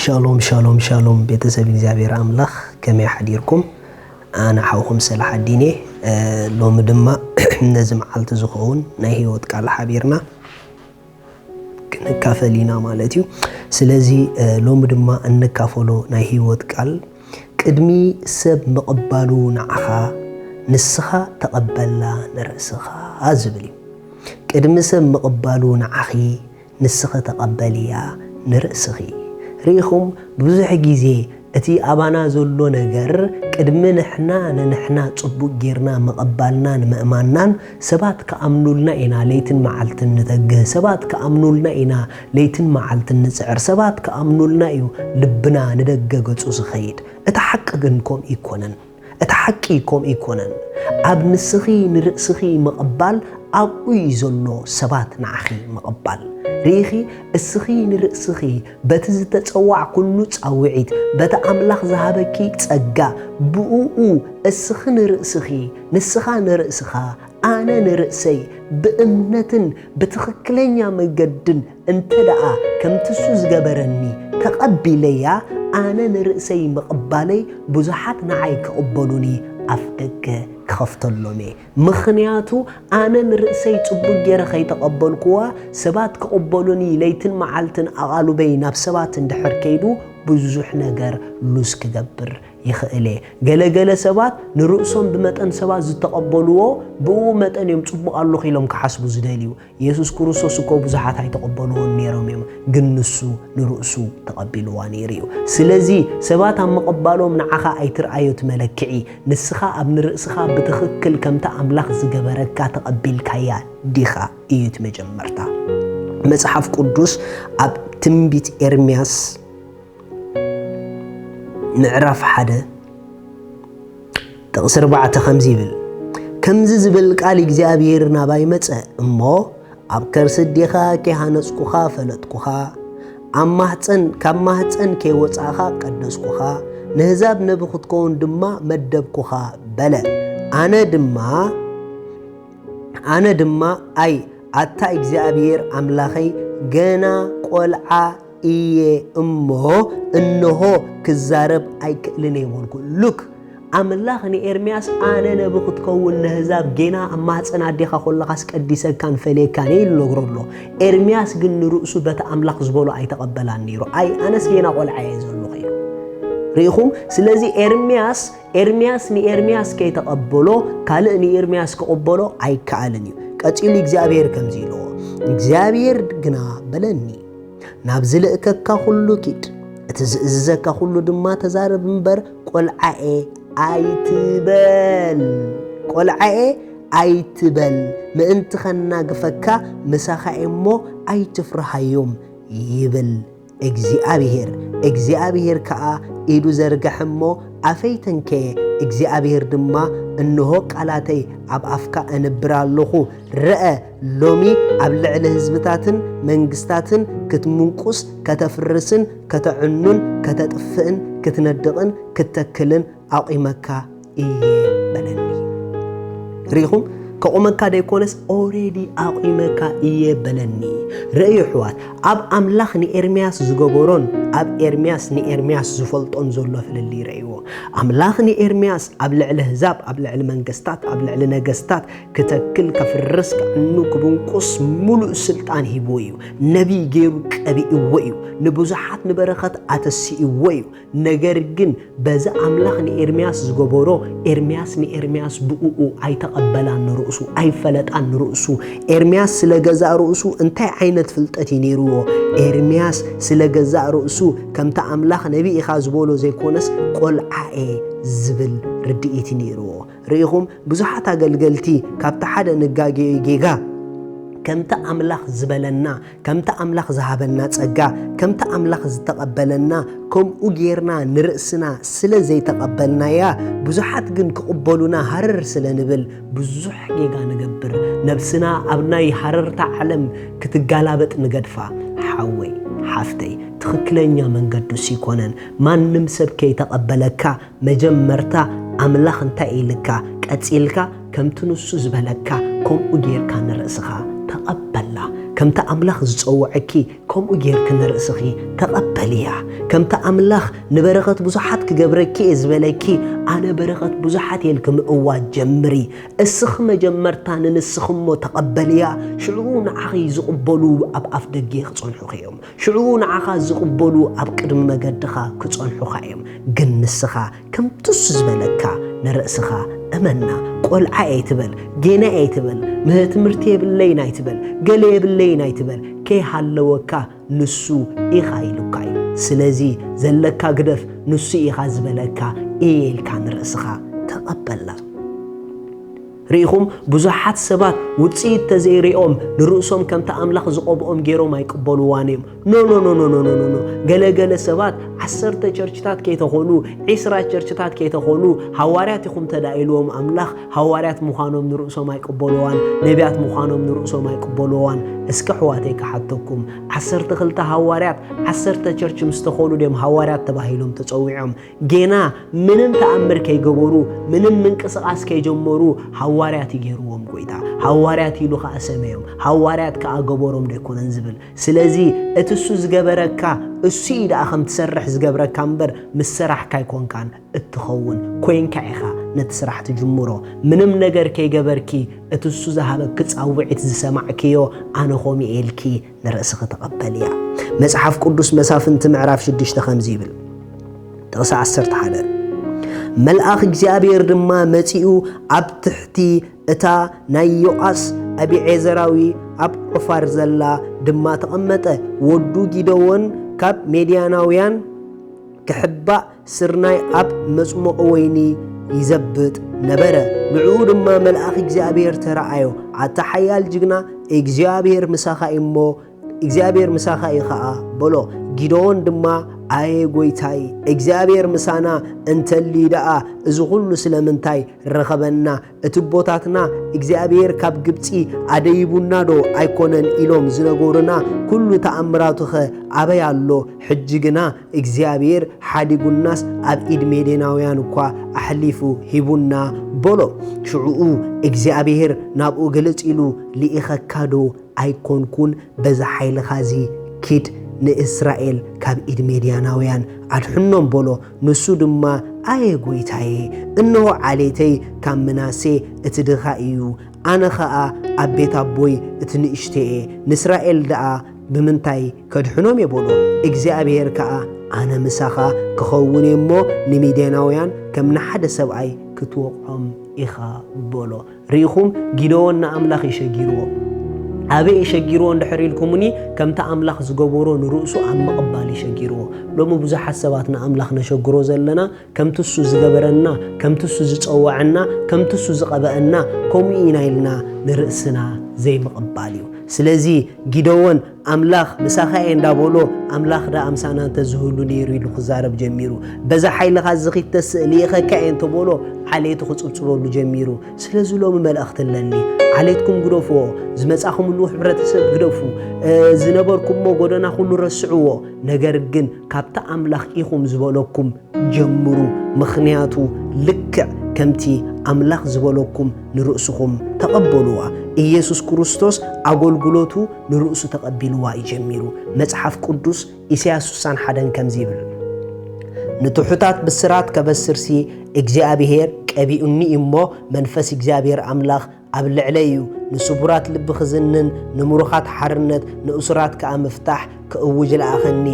ሻሎም ሻሎም ሻሎም፣ ቤተሰብ እግዚኣብሔር ኣምላኽ፣ ከመይ ሓዲርኩም? ኣነ ሓውኹም ሰላሓዲን እየ። ሎሚ ድማ ነዚ መዓልቲ ዝኸውን ናይ ህይወት ቃል ሓቢርና ክንካፈል ኢና ማለት እዩ። ስለዚ ሎሚ ድማ እንካፈሎ ናይ ህይወት ቃል፣ ቅድሚ ሰብ ምቕባሉ ንዓኻ፣ ንስኻ ተቐበላ ንርእስኻ ዝብል እዩ። ቅድሚ ሰብ ምቕባሉ ንዓኺ፣ ንስኺ ተቐበልያ ንርእስኺ። ርኢኹም፣ ብዙሕ ግዜ እቲ ኣባና ዘሎ ነገር ቅድሚ ንሕና ንንሕና ጽቡቕ ጌርና ምቕባልናን ምእማንናን፣ ሰባት ክኣምኑልና ኢና ለይትን መዓልትን ንተግህ፣ ሰባት ክኣምኑልና ኢና ለይትን መዓልትን ንጽዕር፣ ሰባት ክኣምኑልና እዩ ልብና ንደገ ገጹ ዝኸይድ። እቲ ሓቂ ግን ከምኡ ኣይኮነን። እቲ ሓቂ ከምኡ ኣይኮነን። ኣብ ንስኺ ንርእስኺ ምቕባል ኣብኡ እዩ ዘሎ ሰባት ንዓኺ ምቕባል። ርኢኺ፣ እስኺ ንርእስኺ በቲ ዝተጸዋዕኩሉ ጻውዒት፣ በቲ ኣምላኽ ዝሃበኪ ጸጋ፣ ብእኡ እስኺ ንርእስኺ፣ ንስኻ ንርእስኻ፣ ኣነ ንርእሰይ ብእምነትን ብትኽክለኛ መገድን እንተ ደኣ ከምቲ እሱ ዝገበረኒ ተቐቢለያ፣ ኣነ ንርእሰይ ምቕባለይ ብዙሓት ንዓይ ክቕበሉኒ ኣፍ ደገ ክኸፍተሎም እየ። ምኽንያቱ ኣነ ንርእሰይ ጽቡቕ ገይረ ከይተቐበልኩዋ፣ ሰባት ክቕበሉኒ ለይትን መዓልትን ኣቓልበይ ናብ ሰባት እንድሕር ከይዱ፣ ብዙሕ ነገር ሉዝ ክገብር ይኽእል እየ። ገለገለ ሰባት ንርእሶም ብመጠን ሰባት ዝተቐበልዎ፣ ብኡ መጠን እዮም ጽቡቕ ኣለኹ ኢሎም ክሓስቡ ዝደልዩ። የሱስ ክርስቶስ እኮ ብዙሓት ኣይተቐበልዎን ነይሮም እዮም፣ ግን ንሱ ንርእሱ ተቐቢልዋ ነይሩ እዩ። ስለዚ ሰባት ኣብ ምቕባሎም ንዓኻ ኣይትርኣዮ እቲ መለክዒ፣ ንስኻ ኣብ ንርእስኻ ብትኽክል ከምቲ ኣምላኽ ዝገበረካ ተቐቢልካያ ዲኻ እዩ እቲ መጀመርታ። መጽሓፍ ቅዱስ ኣብ ትንቢት ኤርምያስ ምዕራፍ ሓደ ጥቕሲ ኣርባዕተ ከምዚ ይብል፣ ከምዚ ዝብል ቃል እግዚኣብሔር ናባይ መጸ እሞ፣ ኣብ ከርሲ ኣዴኻ ከይሃነጽኩኻ ፈለጥኩኻ፣ ኣብ ማህጸን፣ ካብ ማህጸን ከይወጻእኻ ቀደስኩኻ፣ ንህዛብ ነቢ ክትከውን ድማ መደብኩኻ በለ። ኣነ ድማ ኣነ ድማ ኣይ ኣታ እግዚኣብሔር ኣምላኸይ፣ ገና ቆልዓ እየ እሞ፣ እንሆ ክዛረብ ኣይክእልን እየ በልኩ። ሉክ፣ ኣምላኽ ንኤርምያስ ኣነ ነቢ ክትከውን ንህዛብ ጌና ኣብ ማህፀን ኣዴኻ ኮለኻስ ቀዲሰካን ፈሌካን እየ ኢሉ ነግሮ ኣሎ። ኤርምያስ ግን ንርእሱ በቲ ኣምላኽ ዝበሎ ኣይተቐበላን ነይሩ። ኣይ ኣነስ ጌና ቆልዓ እየ ዘለኹ ኢሉ። ርኢኹም? ስለዚ ኤርምያስ ኤርምያስ ንኤርምያስ ከይተቐበሎ ካልእ ንኤርምያስ ክቕበሎ ኣይከኣልን እዩ። ቀጺሉ እግዚኣብሔር ከምዚ ኢልዎ፣ እግዚኣብሔር ግና በለኒ፣ ናብ ዝልእከካ ኩሉ ኪድ፣ እቲ ዝእዝዘካ ኩሉ ድማ ተዛረብ እምበር ቆልዓኤ ኣይትበል፣ ቆልዓኤ ኣይትበል፣ ምእንቲ ከናግፈካ ምሳኻ እየ እሞ ኣይትፍርሃዮም ይብል እግዚኣብሔር። እግዚኣብሔር ከኣ ኢዱ ዘርግሐ እሞ ኣፈይ ተንከየ። እግዚኣብሔር ድማ፣ እንሆ ቃላተይ ኣብ ኣፍካ እነብር ኣለኹ። ርአ፣ ሎሚ ኣብ ልዕሊ ህዝብታትን መንግስታትን ክትምንቁስ፣ ከተፍርስን ከተዕኑን ከተጥፍእን ክትነድቕን ክትተክልን ኣቑመካ እየ በለኒ። ርኢኹም? ከቑመካ ደይኮነስ ኦሬዲ ኣቑመካ እየ በለኒ። ርእዩ ኣሕዋት፣ ኣብ ኣምላኽ ንኤርምያስ ዝገበሮን ኣብ ኤርምያስ ንኤርምያስ ዝፈልጦን ዘሎ ፍልልይ ርእይዎ። ኣምላኽ ንኤርምያስ ኣብ ልዕሊ ህዛብ፣ ኣብ ልዕሊ መንግስታት፣ ኣብ ልዕሊ ነገስታት ክተክል፣ ከፍርስ፣ ክዕኑ፣ ክብንቁስ ምሉእ ስልጣን ሂብዎ እዩ። ነቢይ ገይሩ ቀቢእዎ እዩ። ንብዙሓት ንበረኸት ኣተሲእዎ እዩ። ነገር ግን በዚ ኣምላኽ ንኤርምያስ ዝገበሮ፣ ኤርምያስ ንኤርምያስ ብእኡ ኣይተቐበላን ንርእሱ፣ ኣይፈለጣን ንርእሱ። ኤርምያስ ስለ ገዛእ ርእሱ እንታይ ዓይነት ፍልጠት እዩ ነይርዎ? ኤርምያስ ስለ ገዛእ ርእሱ ከምቲ ኣምላኽ ነቢ ኢኻ ዝበሎ ዘይኮነስ፣ ቆልዓ እየ ዝብል ርድኢት እዩ ነይርዎ። ርኢኹም፣ ብዙሓት ኣገልገልቲ ካብቲ ሓደ ንጋገዮ ጌጋ፣ ከምቲ ኣምላኽ ዝበለና፣ ከምቲ ኣምላኽ ዝሃበና ጸጋ፣ ከምቲ ኣምላኽ ዝተቐበለና፣ ከምኡ ጌርና ንርእስና ስለ ዘይተቐበልናያ፣ ብዙሓት ግን ክቕበሉና ሃረር ስለ ንብል፣ ብዙሕ ጌጋ ንገብር። ነብስና ኣብ ናይ ሃረርታ ዓለም ክትጋላበጥ ንገድፋ። ሓወይ፣ ሓፍተይ፣ ትኽክለኛ መንገዱስ ይኮነን። ማንም ሰብ ከይተቐበለካ፣ መጀመርታ ኣምላኽ እንታይ ኢልካ፣ ቀጺልካ ከምቲ ንሱ ዝበለካ ከምኡ ጌርካ ንርእስኻ ተቐበላ። ከምቲ ኣምላኽ ዝጸውዐኪ፣ ከምኡ ጌርኪ ንርእስኺ ተቐበልያ። ከምቲ ኣምላኽ ንበረኸት ብዙሓት ክገብረኪ እየ ዝበለኪ፣ ኣነ በረኸት ብዙሓት እየ ኢልኪ ምእዋጅ ጀምሪ። እስኺ መጀመርታ ንንስኺ እሞ ተቐበልያ፣ ሽዑ ንዓኺ ዝቕበሉ ኣብ ኣፍ ደገ ክጸንሑኺ እዮም። ሽዑ ንዓኻ ዝቕበሉ ኣብ ቅድሚ መገድኻ ክጸንሑኻ እዮም። ግን ንስኻ ከምቲ እሱ ዝበለካ ንርእስኻ እመና። ቆልዓ እየ ኣይትበል፣ ጌና እየ ኣይትበል፣ ምህር ትምህርቲ የብለይን ኣይትበል፣ ገለ የብለይን ኣይትበል። ከይሃለወካ ንሱ ኢኻ ኢሉካ እዩ። ስለዚ ዘለካ ግደፍ፣ ንሱ ኢኻ ዝበለካ እየ ኢልካ ንርእስኻ ተቐበላ። ርኢኹም፣ ብዙሓት ሰባት ውጽኢት ተዘይሪኦም ንርእሶም ከምቲ ኣምላኽ ዝቐብኦም ገይሮም ኣይቅበልዋን እዮም። ኖ ኖ ኖ ኖ ኖ ኖ ኖ ኖ። ገለ ገለ ሰባት ዓሰርተ ቸርችታት ከይተኾኑ፣ ዒስራ ቸርችታት ከይተኾኑ፣ ሃዋርያት ኢኹም ተዳኢልዎም ኣምላኽ፣ ሃዋርያት ምዃኖም ንርእሶም ኣይቅበልዋን፣ ነቢያት ምዃኖም ንርእሶም ኣይቅበልዋን። እስከ ኣሕዋተይ ክሓተኩም፣ ዓሰርተ ክልተ ሃዋርያት፣ ዓሰርተ ቸርች ምስ ተኾኑ ድዮም ሃዋርያት ተባሂሎም ተጸዊዖም? ጌና ምንም ተኣምር ከይገበሩ፣ ምንም ምንቅስቓስ ከይጀመሩ ሃዋርያት ይገይርዎም ጎይታ። ሃዋርያት ኢሉ ኸኣ ሰመዮም፣ ሃዋርያት ከኣ ገበሮም ዶ ኣይኮነን ዝብል? ስለዚ እቲ እሱ ዝገበረካ፣ እሱ እዩ ደኣ ከም ትሰርሕ ዝገብረካ እምበር፣ ምስ ሰራሕካ ኣይኮንካን እትኸውን። ኮይንካ ኢኻ ነቲ ስራሕ ትጅምሮ። ምንም ነገር ከይገበርኪ፣ እቲ እሱ ዝሃበኪ ጻውዒት ዝሰማዕክዮ፣ ኣነ ኸምኡ እየ ኢልኪ ንርእስኺ ተቐበልያ። መጽሓፍ ቅዱስ መሳፍንቲ ምዕራፍ ሽዱሽተ ከምዚ ይብል፣ ጥቕሲ ዓሰርተ ሓደ፣ መልኣኽ እግዚኣብሔር ድማ መጺኡ ኣብ ትሕቲ እታ ናይ ዮኣስ ኣቢዔዘራዊ ኣብ ዖፋር ዘላ ድማ ተቐመጠ። ወዱ ጊደዎን ካብ ሜድያናውያን ክሕባእ ስርናይ ኣብ መጽሞቒ ወይኒ ይዘብጥ ነበረ። ንዕኡ ድማ መልኣኽ እግዚኣብሔር ተረኣዮ፣ ኣታ ሓያል ጅግና፣ እግዚኣብሔር ምሳኻ እዩ እሞ እግዚኣብሔር ምሳኻ እዩ ኸኣ በሎ። ጊደዎን ድማ፣ ኣየ ጐይታይ፣ እግዚኣብሔር ምሳና እንተልዩ ደኣ እዚ ኹሉ ስለምንታይ ረኸበና? እቲ ኣቦታትና እግዚኣብሔር ካብ ግብጺ ኣደይቡና ዶ ኣይኮነን ኢሎም ዝነገሩና ኩሉ ተኣምራቱኸ ኣበይ ኣሎ? ሕጂ ግና እግዚኣብሔር ሓዲጉናስ ኣብ ኢድ ሜዴናውያን እኳ ኣሕሊፉ ሂቡና በሎ። ሽዑኡ እግዚኣብሔር ናብኡ ግልጽ ኢሉ፣ ልኢኸካ ዶ ኣይኮንኩን? በዚ ሓይልኻ እዚ ኪድ ንእስራኤል ካብ ኢድ ሜድያናውያን ኣድሕኖም በሎ። ንሱ ድማ፣ ኣየ ጐይታየ፣ እንሆ ዓሌተይ ካብ ምናሴ እቲ ድኻ እዩ፣ ኣነ ኸኣ ኣብ ቤት ኣቦይ እቲ ንእሽቶ እየ፣ ንእስራኤል ደኣ ብምንታይ ከድሕኖም እየ በሎ። እግዚኣብሔር ከኣ፣ ኣነ ምሳኻ ክኸውን እየ እሞ፣ ንሚድያናውያን ከም ንሓደ ሰብኣይ ክትወቕዖም ኢኻ በሎ። ርኢኹም፣ ጊደዎን ንኣምላኽ እዩ ሸጊርዎ። ኣበይ እዩ ሸጊርዎ እንድሕር ኢልኩምኒ፣ ከምቲ ኣምላኽ ዝገበሮ ንርእሱ ኣብ ምቕባል እዩ ሸጊርዎ። ሎሚ ብዙሓት ሰባት ንኣምላኽ ነሸግሮ ዘለና፣ ከምቲ እሱ ዝገበረና፣ ከምቲ እሱ ዝጸወዐና፣ ከምቲ እሱ ዝቐበአና፣ ከምኡ ኢና ኢልና ንርእስና ዘይምቕባል እዩ። ስለዚ ጊደዎን ኣምላኽ ምሳኻ እየ እንዳበሎ፣ ኣምላኽ ደኣ ምሳና እንተዝህሉ ነይሩ ኢሉ ክዛረብ ጀሚሩ። በዛ ሓይልኻ እዚ ኺድ ተስእ ልኢኸካ እየ እንተበሎ፣ ዓሌቱ ክጽብጽበሉ ጀሚሩ። ስለዚ ሎሚ መልእኽቲ ኣለኒ። ዓሌትኩም ግደፍዎ፣ ዝመጻኹምሉ ሕብረተሰብ ግደፉ፣ እ፣ ዝነበርኩሞ ጎደና ኩሉ ረስዕዎ። ነገር ግን ካብቲ ኣምላኽ ኢኹም ዝበለኩም ጀምሩ፣ ምኽንያቱ ልክዕ ከምቲ ኣምላኽ ዝበለኩም ንርእስኹም ተቐበልዋ። ኢየሱስ ክርስቶስ ኣገልግሎቱ ንርእሱ ተቐቢልዋ እዩ ጀሚሩ። መጽሓፍ ቅዱስ ኢሳያስ ስሳን ሓደን ከምዚ ይብል፣ ንትሑታት ብስራት ከበስርሲ እግዚኣብሔር ቀቢኡኒ እዩ እሞ፣ መንፈስ እግዚኣብሔር ኣምላኽ ኣብ ልዕለይ እዩ፣ ንስቡራት ልቢ ክዝንን፣ ንምሩኻት ሓርነት፣ ንእሱራት ከኣ ምፍታሕ ክእውጅ ለኣኸኒ።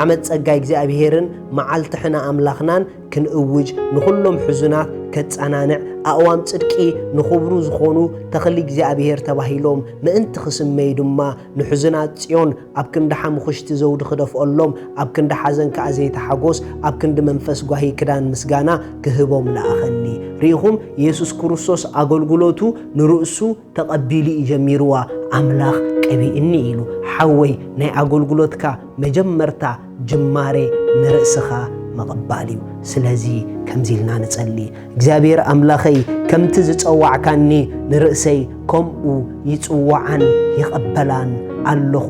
ዓመት ጸጋ እግዚኣብሄርን መዓልቲ ሕነ ኣምላኽናን ክንእውጅ፣ ንኹሎም ሕዙናት ከጸናንዕ፣ ኣእዋም ጽድቂ ንኽብሩ ዝኾኑ ተኽሊ እግዚኣብሄር ተባሂሎም ምእንቲ ክስመዩ ድማ፣ ንሕዙናት ጽዮን ኣብ ክንዲ ሓሙኽሽቲ ዘውዲ ክደፍኦሎም፣ ኣብ ክንዲ ሓዘን ከኣ ዘይተሓጎስ፣ ኣብ ክንዲ መንፈስ ጓሂ ክዳን ምስጋና ክህቦም ለኣኸኒ። ርኢኹም፣ የሱስ ክርስቶስ ኣገልግሎቱ ንርእሱ ተቐቢሉ እዩ ጀሚርዋ። ኣምላኽ ቀቢእኒ ኢሉ። ሓወይ፣ ናይ ኣገልግሎትካ መጀመርታ ጅማሬ ንርእስኻ ምቕባል እዩ። ስለዚ ከምዚ ኢልና ንጸሊ፣ እግዚኣብሔር ኣምላኸይ፣ ከምቲ ዝጸዋዕካኒ ንርእሰይ፣ ከምኡ ይጽውዓን ይቐበላን ኣለኹ።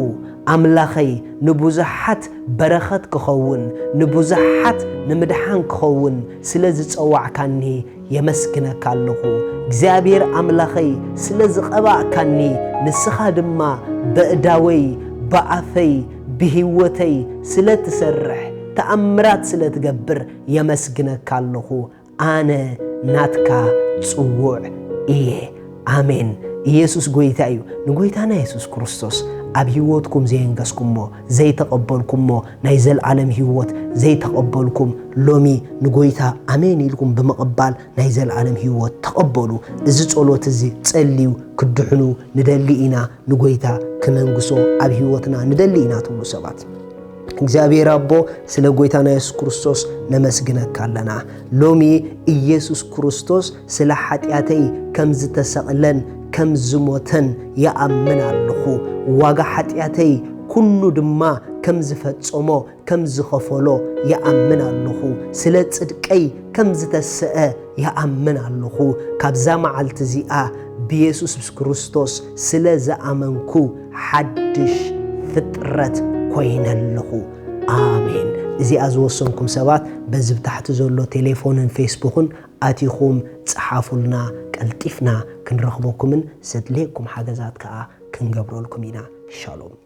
ኣምላኸይ፣ ንብዙሓት በረኸት ክኸውን፣ ንብዙሓት ንምድሓን ክኸውን ስለ ዝጸዋዕካኒ የመስግነካ ኣለኹ። እግዚኣብሔር ኣምላኸይ፣ ስለ ዝቐባእካኒ፣ ንስኻ ድማ በእዳወይ፣ ብኣፈይ፣ ብህይወተይ ስለ ትሰርሕ፣ ተኣምራት ስለ ትገብር የመስግነካ ኣለኹ። ኣነ ናትካ ጽዉዕ እየ። ኣሜን። ኢየሱስ ጎይታ እዩ። ንጎይታና የሱስ ክርስቶስ ኣብ ህይወትኩም ዘየንገስኩሞ፣ ዘይተቐበልኩሞ ናይ ዘልዓለም ህይወት ዘይተቐበልኩም፣ ሎሚ ንጎይታ ኣሜን ኢልኩም ብምቕባል ናይ ዘልዓለም ህይወት ተቐበሉ። እዚ ጸሎት እዚ ጸልዩ፣ ክድሕኑ ንደሊ ኢና፣ ንጎይታ ክነንግሶ ኣብ ህይወትና ንደሊ ኢና ትብሉ ሰባት። እግዚኣብሔር ኣቦ፣ ስለ ጎይታና የሱስ ክርስቶስ ነመስግነካ ኣለና። ሎሚ ኢየሱስ ክርስቶስ ስለ ሓጢኣተይ ከም ዝተሰቕለን ከም ዝሞተን ይኣምን ኣለኹ። ዋጋ ሓጢኣተይ ኩሉ ድማ ከም ዝፈጸሞ፣ ከም ዝኸፈሎ ይኣምን ኣለኹ። ስለ ጽድቀይ ከም ዝተሰአ ይኣምን ኣለኹ። ካብዛ መዓልቲ እዚኣ ብየሱስ ክርስቶስ ስለ ዝኣመንኩ ሓድሽ ፍጥረት ኮይነ ኣለኹ። ኣሜን። እዚኣ ዝወሰንኩም ሰባት በዚ ብታሕቲ ዘሎ ቴሌፎንን ፌስቡክን ኣቲኹም ጸሓፉልና። ቀልጢፍና ክንረኽበኩምን ዘድልየኩም ሓገዛት ከኣ ክንገብረልኩም ኢና። ሻሎም።